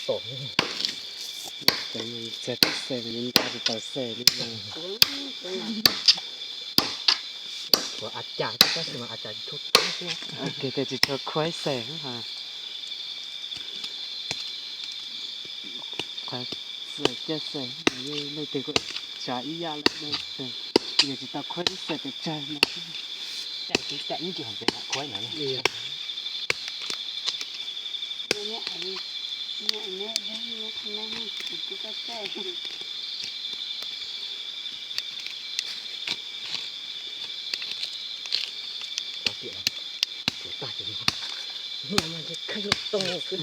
tom. Txog tib xees nta tsis tau xees li no. Tshuav a cas, tab sis mas a cas tsis tshua, tsis tshua khuaib xees ha. Qhov txawm caij xees, leej twg kuj tsav ib yam lawm, yog tsis tau khuaib ib xees pes tsawg no. Caij tsis caij ib ntsis hais tias khuaib no.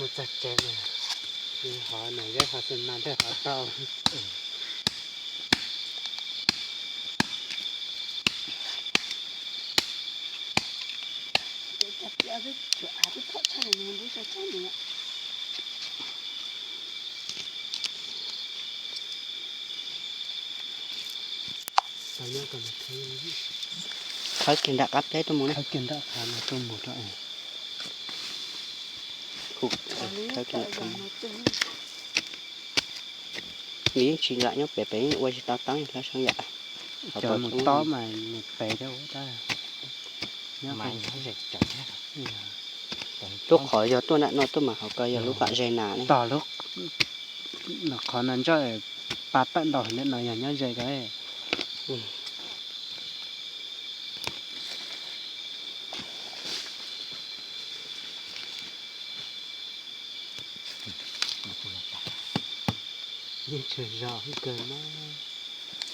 Mus txog tsev, hov no yog hov xwm mas nrog hov tau. Khawb kiag nram qab teb tuaj mus na. Khawb kiag nram qab no tuaj mus rau. Khawb kiag nram qab. Nws yeej tsis lam nyob pem, pem yeej ua tsis tau taub hlab soob yam. Cov mus tob mas nws pem thiab ua tab. Lub qhov yog tuaj nram no tuaj mas hauv ko yog lub qam ze nas ne. Tom lub qhov no ntsoj pa tawm ntaus ntawm no yog nyob ze ko. Yeej tshuav zog kawg na.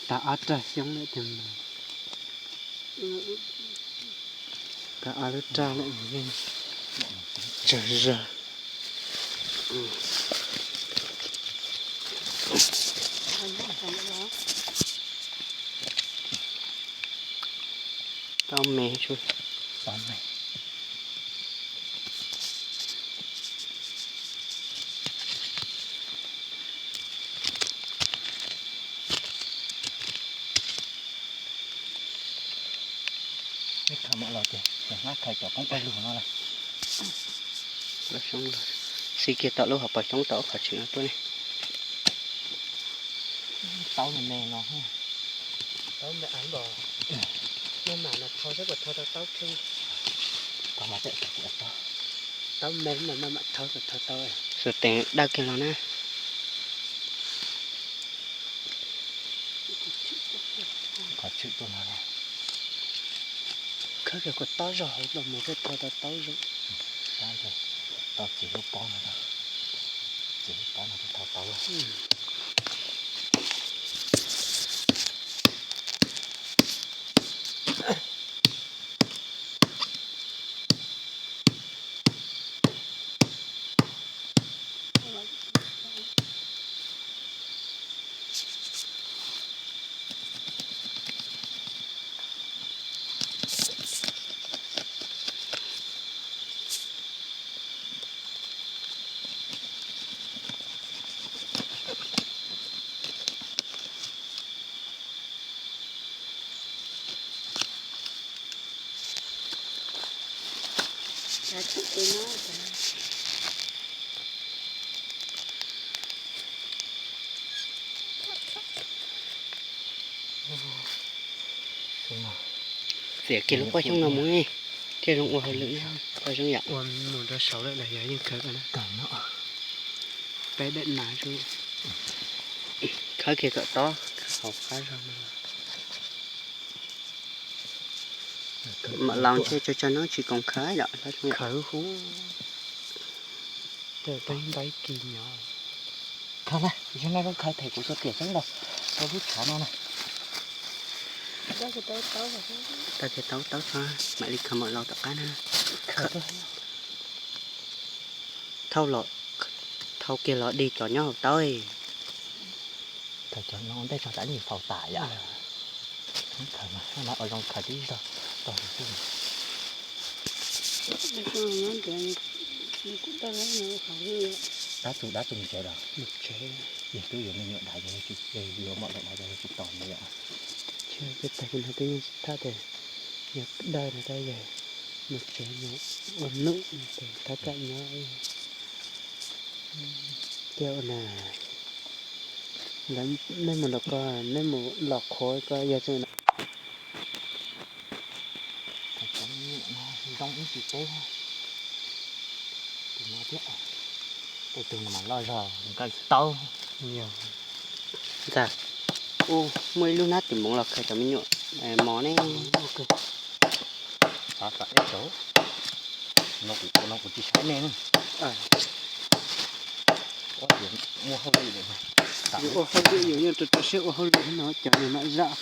Tag ob rag xyoob lawm tiag mas. Tag ob lub rag lawm yeej tshuav zog. Tau me, tau me. Ib khawm mam los ces hnab khaws cov koob pawg lug no lawm. Xib kiag tom lub hauv paus xyoob tom qhov tseem no tuaj ne. Taub me me no. Taub me av npos. Maj mam no thau saib puas thau tau taub kheej. Taub me mas maj mam thau kom thau tau. Xus teem dawb kiag los na. Qhov tshwm tuaj no. Khawb kiag kom tob zog hauv los mus thiaj thau tau taub zoo. Tau txiv lub pob no, txiv lub pob no thiaj thau tau. Txiav kiag lub pob xyoob no mus thiaj zoo ua hauj lwm na, pob xyoob yam. Ua mus rau saud lawm los yog yeej khawb no. Peb daim nas, khawb kiag kom tob hauv qab zog no. Mam laus ntshe tsawg tsawg hnub tsis koom khawb yom. Khawb huv, peb ntaib kis nyob. Khawb na, yog no zoo khawb them kuv xua tiam xeeb los rau lub tshav no na. Tau kiag taub taub tso, mam li khawb mam laus tom qab na. Thauj los, thau kiag los dig cov nyob hauv taub. Khawb cov no ua ntej tso tsam ib faus tas yom. Khawb mas ua zoo khawb tib zog tau xwb. Dab tsi dab tsi mus tsev los? Yog twb yuav me nyuam dav yog tsis, yuav mom dav yog tsis tos no yom. Peb tag kis no twb yeej tsis thaj tias yog dawj no tab yog mus tsev mus ua num tes thab kam nyob. Kiag ua na, lawv, nej mus los ko, nej mus los qhuav ko yog tseem na. Zoo ib tsis teb, tus no thiab, tej tug no mas loj zog nkaus taub. Ntag, muaj ib lub hnab tim moov los khaws cov me nyuam mos ne. Xav xav ib tsoom no kuv, no kuv tsis saib nej na. Ua hauj lwm, yus ua hauj lwm yus yeej rau rau siab ua hauj lwm no cov niag maj zaj.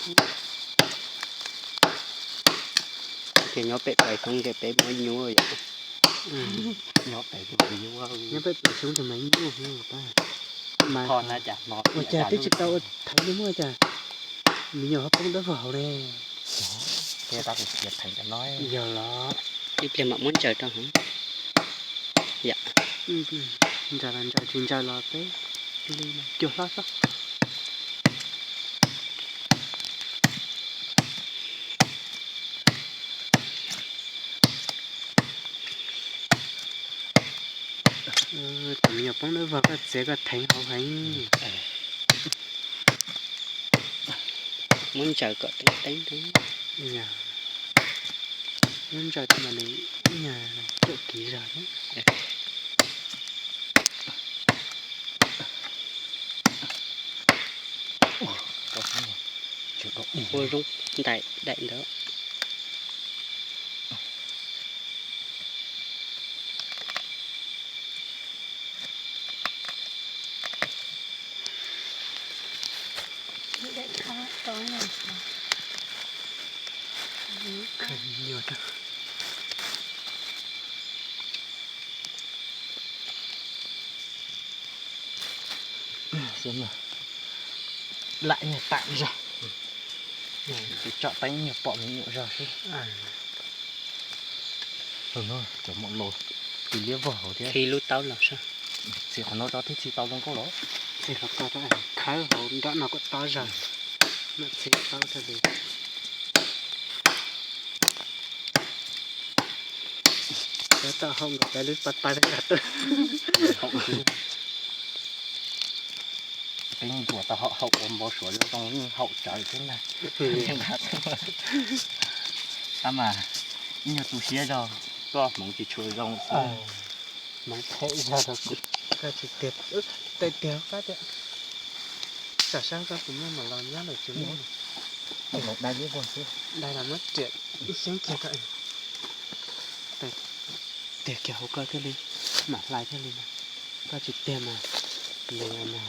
Ces nyob pem pais xyoob ces peb muab nyuaj yom. Nyob pem pais xyoob ces mas nyuaj. Ua cas twb tsis tau ua thaiv li muaj cas, me nyuam ho poob dawb vog hauv ne. Yog los ib pliag mam muab ntsaws rau hauv. Ntsaws los ntsaws, tsis ntsaws los peb li cua hlob xwb. Tus me nyuam poob dawb vog koj txiav koj theev hauv heev. Muab ntsaws kom teeb teeb. Muab ntsaws mas nws ib nyuag cuam kiv zog thiab. Ua zoo ntais daim ntawd. Lam nyuag tam zog, tus tsom teeb nyuag pom me nyuam zog xwb. Cov mom laus, tus liab vog hauv thiab. Txhij lub taub los sab. Txhij qhov no tso thiab txhij tau zoo nkauj los. Txhij qhov ko rau khawb hauv nram no kom tob zog. Mam txhij taub rau li. Cov tau hau nkaus cov lub pas tas rau nram tuaj. Peb ntuas tau hau ua npau suav zoo zoo haum tsawv thiab na. Tab mas ib nyuag tu siab zog, koj hmoov tsis tshua zoo xwb. Hmoov phem zog rau kuv, koj tsis tiag, tej tiag qab tiag. Tsam sab koj tus muaj mam los nyob lawm tsis muaj. Dai los muab riam ib xeeb kiag koj. Tiag kiag hauv koj thiaj li mam hlais thiaj li no. Koj tsis tiag mas nws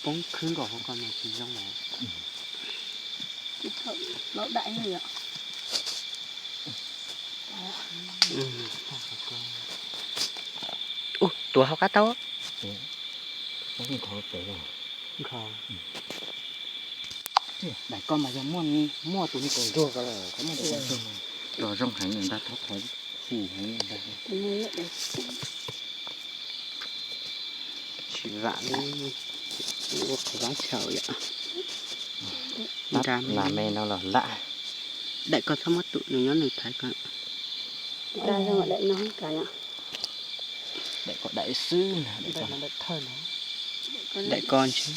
poob khwb nkaus hauv koj mas tsis zoo lawm. Ub, tuav hauv qab taub. Daim koj mas yog muaj, muaj tus me kaus ntsuag ko lawm, muaj tus me kaus ntsuag. Los zoo heev ntag, thov qhov xis heev ntag. Tsis vam li, ua qhov vab tshau yom. Nra me no los lam. Daim ko txhob muab tum, nws nyob nws thaiv ko. Daim ko daim xwb na, daim ko ntshe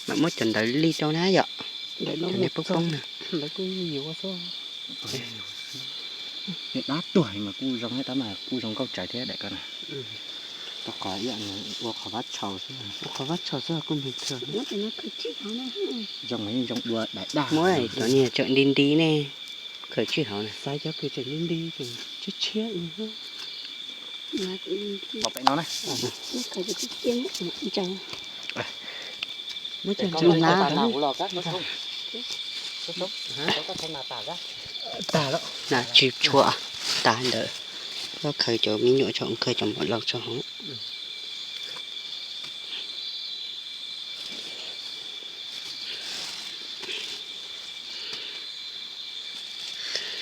mam muab cov ntawd li rau na yom. Cov niag poob poob na. Nws dab tuag mas kuj zoo thiab, tab mas kuj zoo nkauj tsawv thiab daim ko na. Rau qhov ib yam nws ua qhov vab tshau xwb. Ua qhov vab tshau xwb kuj npig thwg. Zoo zoo dua daim daj. Muab cov niag tseem nti nti ne, khaws tswj hauv na. Xaiv cov kws tseem nti nti, tseem tshiab tshiab. Los pem no na. Muab cov ntsaws na. Tag lawm. Na tsis tshua, tag ntawd. Koj khaws cov me nyuam tso, khaws cov mom laus tso hauv.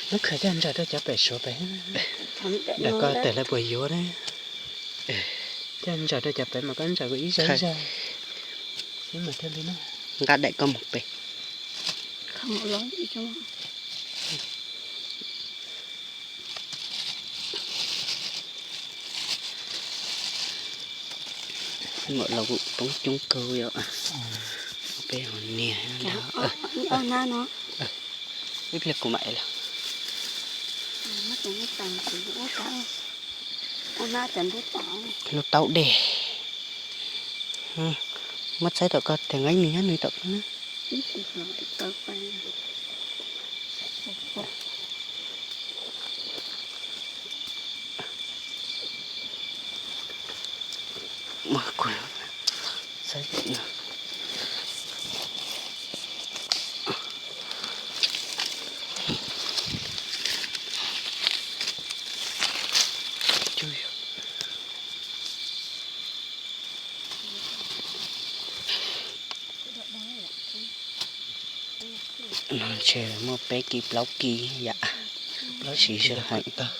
Muab khaws coj ntsaws rau cov pem suav pem. Daim ko tes lawv puas yuav na. Coj ntsaws rau cov pem mas koj ntsaws kom ib zag ib zag xwb mas thiaj li na. Nqa daim ko mus pem. Mam los kuj poob coob kawg yom. Peb ho niag ntag. Ib pliag kuv mam los. Lub taub dej. Muab txhais tom koj, tes nqeeb nws nyob nws tom koj na. No ntshe muaj peb kis plaub kis yam, plaub siv sij hawm tag.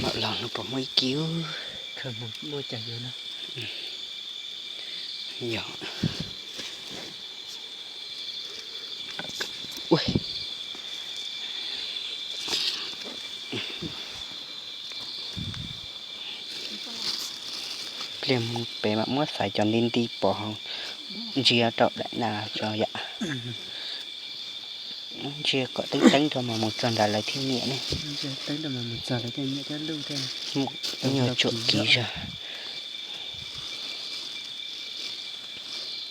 Mam los no puas muaj ib kis. Muaj cas yuav na. Yog. Pliag mus pem mam muab xaiv cov nti nti pov hauv ntsia rau daim na tso yom. Ntsia kom teeb teeb rau mas mus txog nrad lawv thiaj nyiam ne. Nyuag tsuam kiv zog.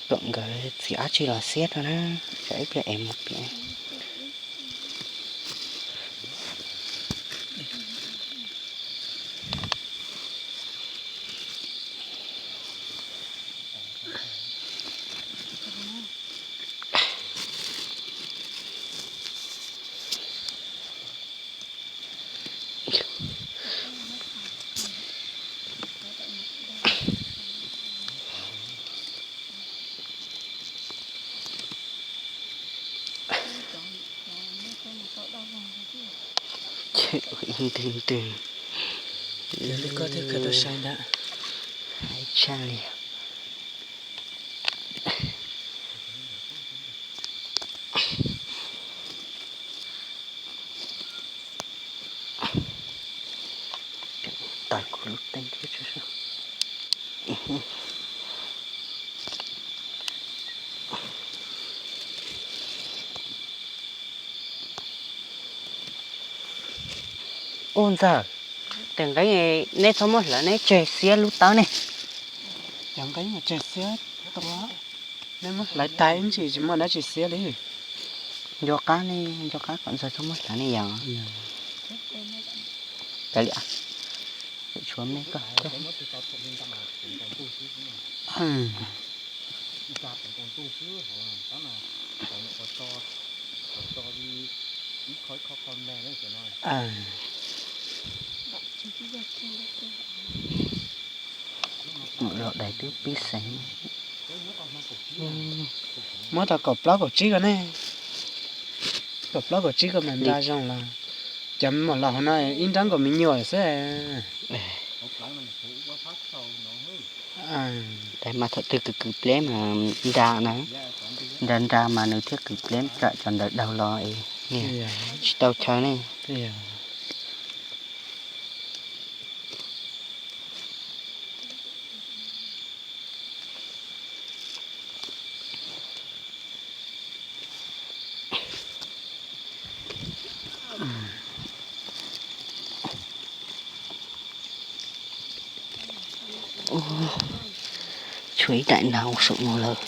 Kom nkawd txiav dab tsi los xiab rau na, tsam ib pliag es mus pem. Ntws ntws. Koj thiaj khaws tau sai ntawd. Hais tshaj li. Tawm kuv lub teeb thiab. Ub ntxawg, tes nqeeb neb txhob muab hlawv, neb tseg xiab lub tawb ne. Cov nqeeb tseg xiab, neb muab hlawv tag ib ntsis tsis muaj dab tsi xiab li. Nco qab ne, nco qab kom ntxawg txhob muab hlawv ne yom. Kav liam, tshuav me koj. Mam los dais twb pib xeev. Muab tau kaum plaub kaum tsib ko ne. Kaum plaub kaum tsib ko mas nra zoo los. Cov mam los hauv no ib nrab nkaus me nyuam xwb. Dais mas thaum twg kwv kwv pleb mas nra na. Nra nra mas nws thiaj kwv pleb, tsam cov ntawd daug los es niag tsis tau chaw ne. Tshuav ib daim nas saum no lawm.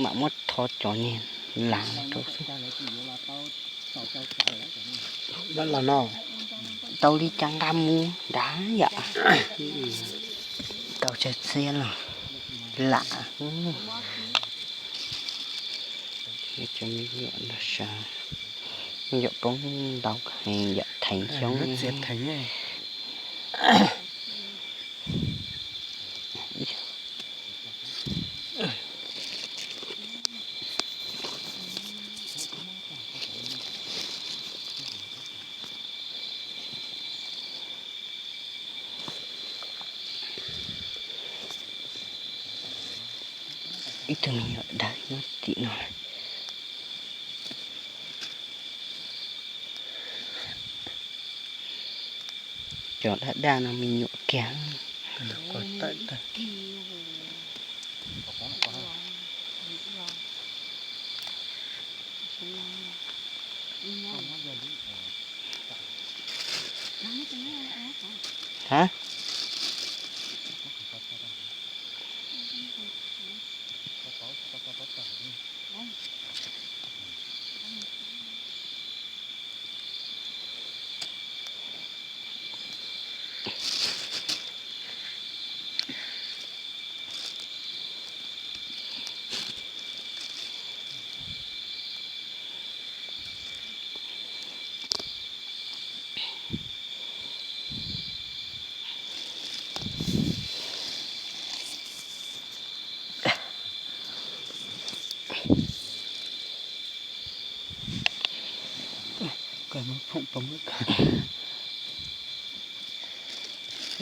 Mam muab tho cov niag las rau xwb. Los no tau li cas nqa mus nrad yom. Tau tsawg txiab los lam. Cov me nyuam nrog sav, me nyuam poob ntau heev yom, theev xyoob. Ib tug me nyuam dawb nyob tim no. Cov daj daj no me nyuam kiag. Hab?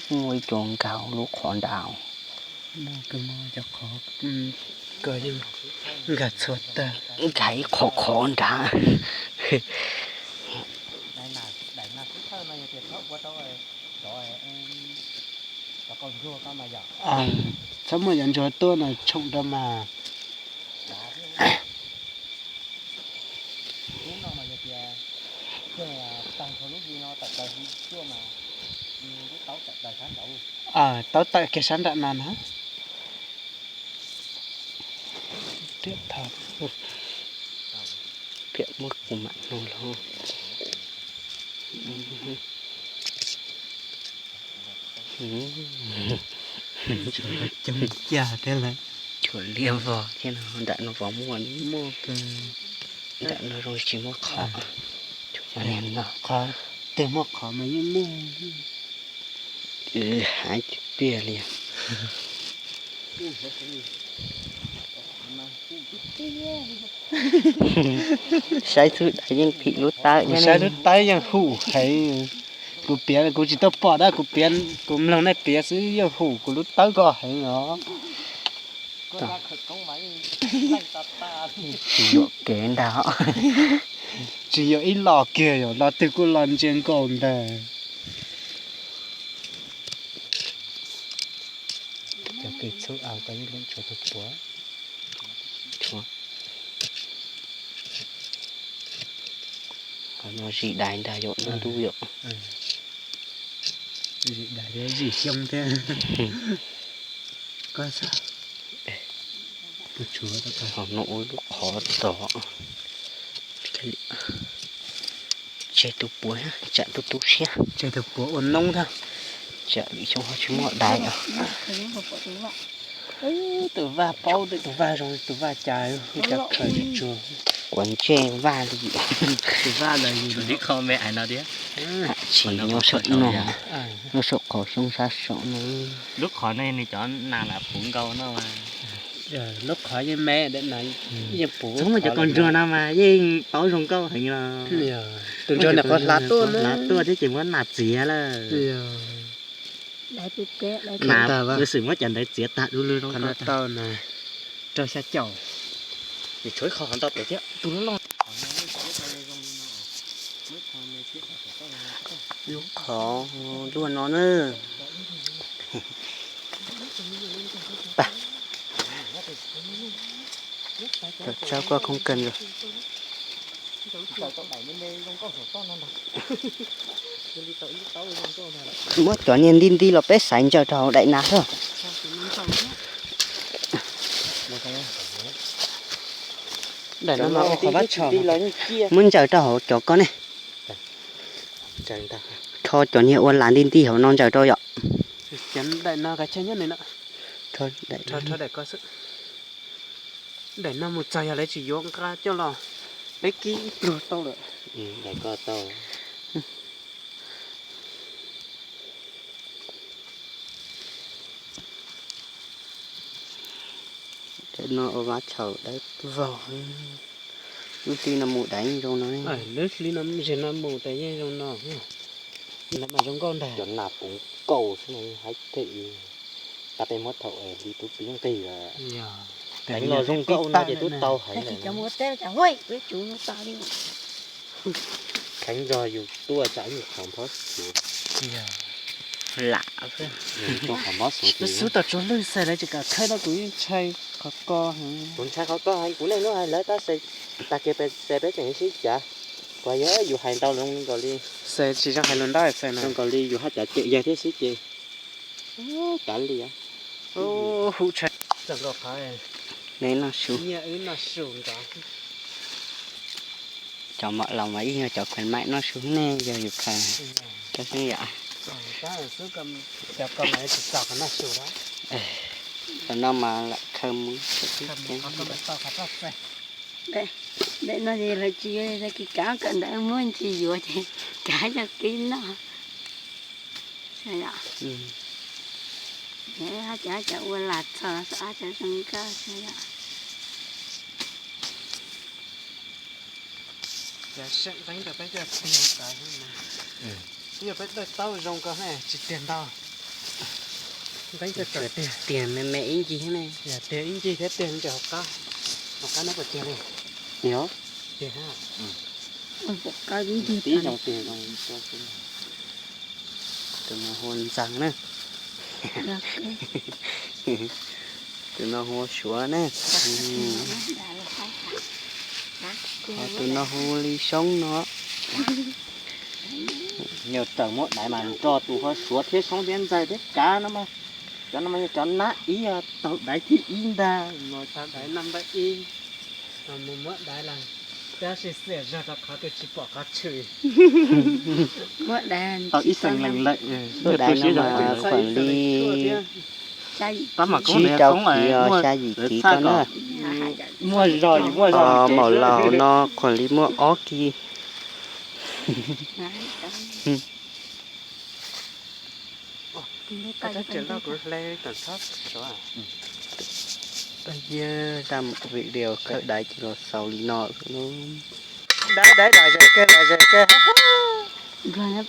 Muaj ib co nkag lub qhov nrad. Nkag txhua tag, nkag ib qho qhov nrad. Txhob muaj cov ntsuag tuaj no tshoom rau mas. Tau tawm kiag sab nram no na. Piam muab kuv mam no los. Coob cag thiab lawm. Cuam liab vog thiab no, nram no puas muaj? Muaj kawg. Nram no zoo tsis muaj qhov. Qhov twg muaj qhov mas yeej muaj. Haib tiag tiag li. Saib xwb dais yeej phim lub tawb, saib lub tawb yeej hum heev. Kuv piav kuv tsis tau pom dab, kuv piav kuv mloog nej piav xwb yeej hum kuv lub tawb ko heev os. Tsis yuam kev ntag. Tsis yuam ib los kiag, yog los twg kuj los ntsia nkaus ntag. Cov kws txhub au tau ib lub tshuav tus puav. Tshuav. Qhov no zim dais ntag yom, lub ntub yom. Zim dais thiab zim xyoob thiab. Qhov no ua lub qhov tod. Tseg tus puav, tsam tus tu siab. Tseg tus puav ua noob thiab. Tsam lwm xyoo ho tsis muaj dais os. Tus vaj paub, tus vaj zoo, tus vaj cas, tus vaj cas khaws tsuag. Quav ntsej vaj li. Tus vaj ntawd yus tsis nyob saum no, nyob saum qhov xyoob sab saum no. Lub qhov no nws cov nas lam puv nkaus no. Lub qhov yeej me, yeej puv. Txhob muaj cov kaus ntsuag no mas yeej paub zoo nkauj heev los. Tus ntsuag nim qhuav hlav tuaj, hlav tuaj thiab ces muab nas txiav lawm. Nas, ua xwm muab cov ntawd txiav tag du lug zoo nkauj tag. Rau xya caum. Nws tshuav ib qho qhov ntau pem thiab, tus loj loj. Lub qhov luaj no na. Cov tsawb kuj khoob kawg nkaus. Muab cov niag ntij ntij los peb xaiv ntsaws rau hauv daim nas xwb. Daim no mas ua qhov vab tsho. Muab ntsaws rau hauv cov ko ne. Rho cov niag ua las ntij ntij hauv no ntsaws rau yom. Daim no kav tsij nyob ntawm no. Daim no mus txog yog lawv tsis yuav nqa coj los, peb kib ib pluag tau lawm. Daim no ua vab tsho dawb vog. Lub hli no mus dais yeej zoo no. Lub hli no, zem no mus dais yeej zoo no. Lawv mas zoo nkauj ntag. Cov nas puv nkaus xwb no, haib tiag. Tab peb muab thaum hli tub pib nqig lawm. Yog. Kheev los zoo nkauj no ces twb tau heev lawm. Kheev zog yus tuaj tsam yus qhov nphob suav. Lam xwb, qhov nphob suav xub tau tsuag lwj xwb lawv tsis kam khawb rau kuv yeej ntshai qhov ko heev. Kuv ntshai qhov ko heev, kuv niaj hnub hais lawv tab sis tag kis pem xes peb tseem sib cav. Kuv yog yus hais ntau zoo nkaus li, xes tsis zoo hais lus ntau xwb no, zoo nkaus li yus haj cav cem yawg thiab xwb ces kav liam. Hu tshais, nej noj su. Cov mam los mas ib yog cov khwv maim noj su, nej yog yus kha. Cov xwb yom. Cov no mas lam khaws mus. Ntawm no ces lawv tsis yuav tag kis kav kawm ntawv muab ntsis yuav ces kav cov kib noj. Ab cas ua lam txog ab cas zoo nkauj xwb yom. Yog peb dawj taub zoo ko ne tsis tiag ntau. Nqeeb tiag, tiag me me ib ncig ne. Yog tiag ib ncig thiab tiag ntawm hauv qab, hauv qab no puas tiag li? Tiag. Tiag. Tib zoo tiag zoo. Tus no hu ua ntxeev na. Tus no hu ua suav na. Ho tus no hu li soob no. Nyuag raws muab daiv mas nrog tus ho suav thiab soob thiab ntxawg thiab kav no mas, cov no mas yog cov nab ib taug daiv thib ib ntag, taug daiv nab npawb ib. Mus muab daiv los tab sis xiam zog rau qhov twg tsis pom qhov tshwm. Tau ib xeem lees lawm, muab daiv no mas kuam li tsib rau kis os, xya yim kis ko na. Ho maum laus no kuam li muaj ob kis. Yog zaj video khawb daiv ces los xaus li no. Daiv daiv dam zes kawg dam zes kawg.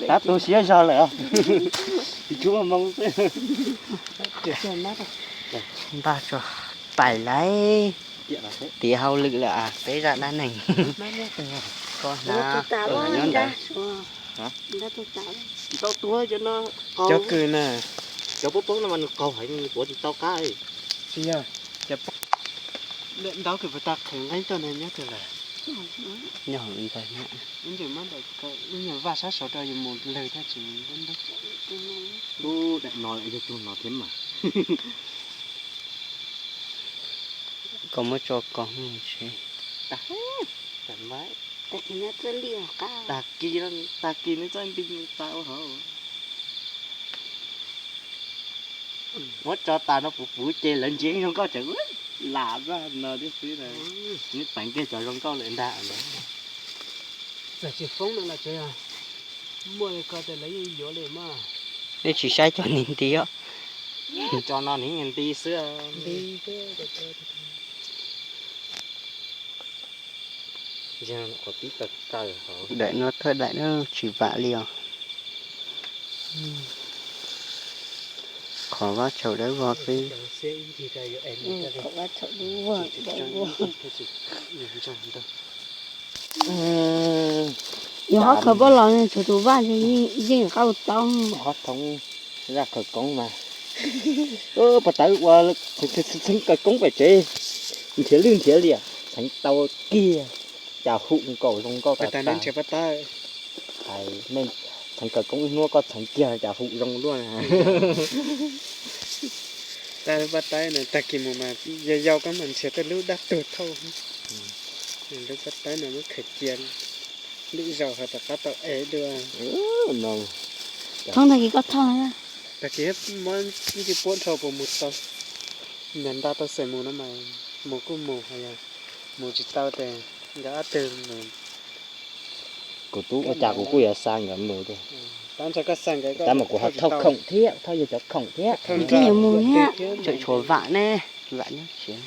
Tab tu siab zog lawm. Tsuas moo xwb. Npaj tso pais lawm. Tiav hauj lwm lawm peb zaj dab neeg. Koj hnav nyob ntawd. Cov kws na, cov poob poob no mas nws qaug heev nws tuav tsis tau qab. Tsis yog, cov poob, ntaub kws puas tau qhwv nqeeb tuaj no nyob twg lawm? Nyob hauv ntawd. Ib ntsis muab ntawm ib nyuag vaj sab saud rau yus mus lwg thiaj tsis ntub ntub. Ub, daim no yog cug no thiab mas. Koj muab tso koj tsis. Tag kis, tag kis nws txoj nti tas ua hauv. Muab tso tas no puv puv ces lawv ntsia zoo nkauj tseem lam zaj no thiab xwb. Nws teev kiag cov zoo nkauj lawm ntag. Txawm tsis foob no los tsev, muaj li ko ces lawv yeej yuav li mas. Nej tsis saib cov niag nti os. Cov no nws nti xwb. Daim no thawj daim no tsis vam li os. Qhov vaj tsaum dawb vog xwb. Yog qhov khaws poj los tshuav tus vaj yeej qab ua taub. Qhov thoob zaj khaws koob mas, pov tawv ua txheev khaws koob pem tsev, nrhiav lwj nrhiav liam txheev tau kiag, cas hum nkaus zoo nkauj tas tas. Hais nej txheev khaws koob ib hnub koj txheev kiag cas hum zoo luaj. Tab lub paj taib no tag kis mus mas yog yau koj mas nrhiav tej lub dab tuag thauj. Lub paj taib no muab khaws cia lwm zaus ho rov qab tau ev dua. Thoob tag kis koj thauj. Tag kis muab ib tsi puab dhau puas mus tau. Niam nta tau xeem mus no mas mus kuj mus, mus tsis tau ces nkawd ob tug mus. Kuv tub ua cas kuv kuj yuav xa nkawd mus thiab. Tab mas kuv ho thauj khoom thiab, thauj yog cov khoom thiab. Kuv twb yuav mus thiab. Tseem tshuav vam ne, vam nyob tsev.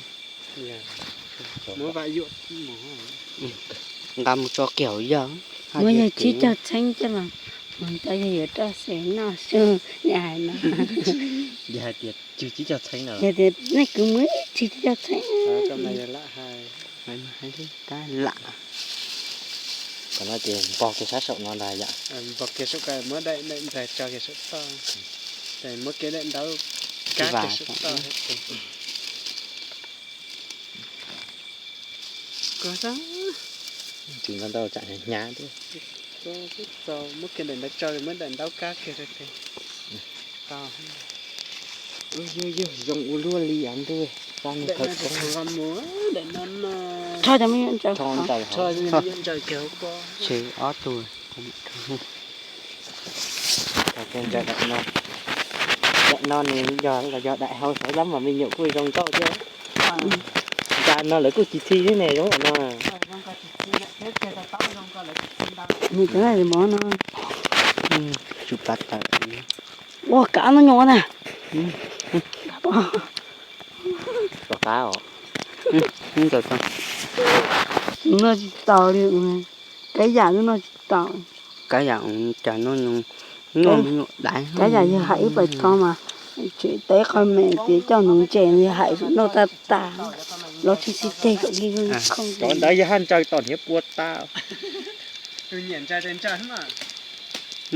Nqa mus tso kiag hauv yawg. Muaj yawg tsib caug txheeb coj los Mus tau yog yuav roj xwm noj xwb, yog hais no. Yog hais tias tswv tsib caug txheeb no, yog tias nej kwv mus tswv tsib caug txheeb. Lam, qhov no ces npog kiag sab saum no ntag yom. Npog kiag saum ko, muab daim ntxaig tso kiag saum toj, muab kiag daim ntaub kab kiag saum toj. Tsis nto ntau tsam hnyav thiab. Muab kiag daim ntawd tso, muab daim ntaub kab kiag rau tes. Yog zoo ua luaj li av ntuj, txaj muag khawv koob. Rho cov me nyuam ntsaws, rho ntsaws kiag hauv ko. Tseg ob tug. Daim no nws yog los yog daim hau saud lawm mas me nyuam kuj zoo nkauj thiab. Ntsa no lawv kuj tsis txi thiab ne, zoo no. Nws cov mov no. Tsw pa tawm. Ua kav no nyuam na. Tom qab os. Noj tsis taus li. Kab yam noj tsis taus. Kab yam cas noj, noj me nyuam daiv. Kab yam yog hais ib pais tso mas, tseem teb qhov me ces coj nuv ntses yog hais noj tag tag, los tsis txi teg kom li. Cov ntawd yog haj ntsaws tom hniav pua tag.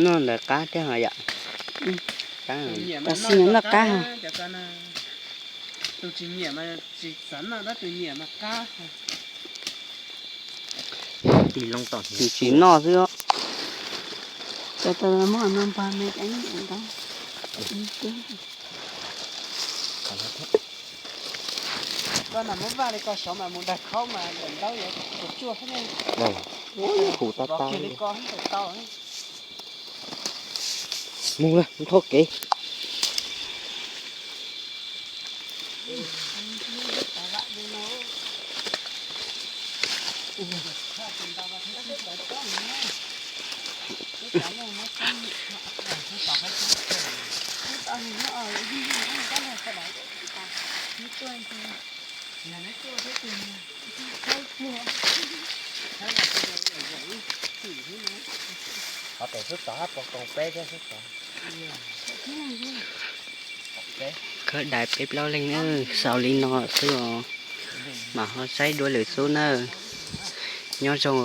Noj ntawd qab thiab ho yom. Tam sim no noj qab. Tis loo tom hniav tsis noj xwb. Cov tas muab no npog me cov nyob ntawd. Koj na muab vaj li ko saud mas mus dag khaub mas daim ntaub yuav tsuaj tsuaj xwb ne. Hu tau tau li ko tau. Mus lawm, mus thauj kev. Qhov tes xub tod hab pog koom peb thiab xub tod. Khawb dais peb plaub leeg na, xaus li no xwb os. Mam ho saib dua lwm xub na. Nyob zoo.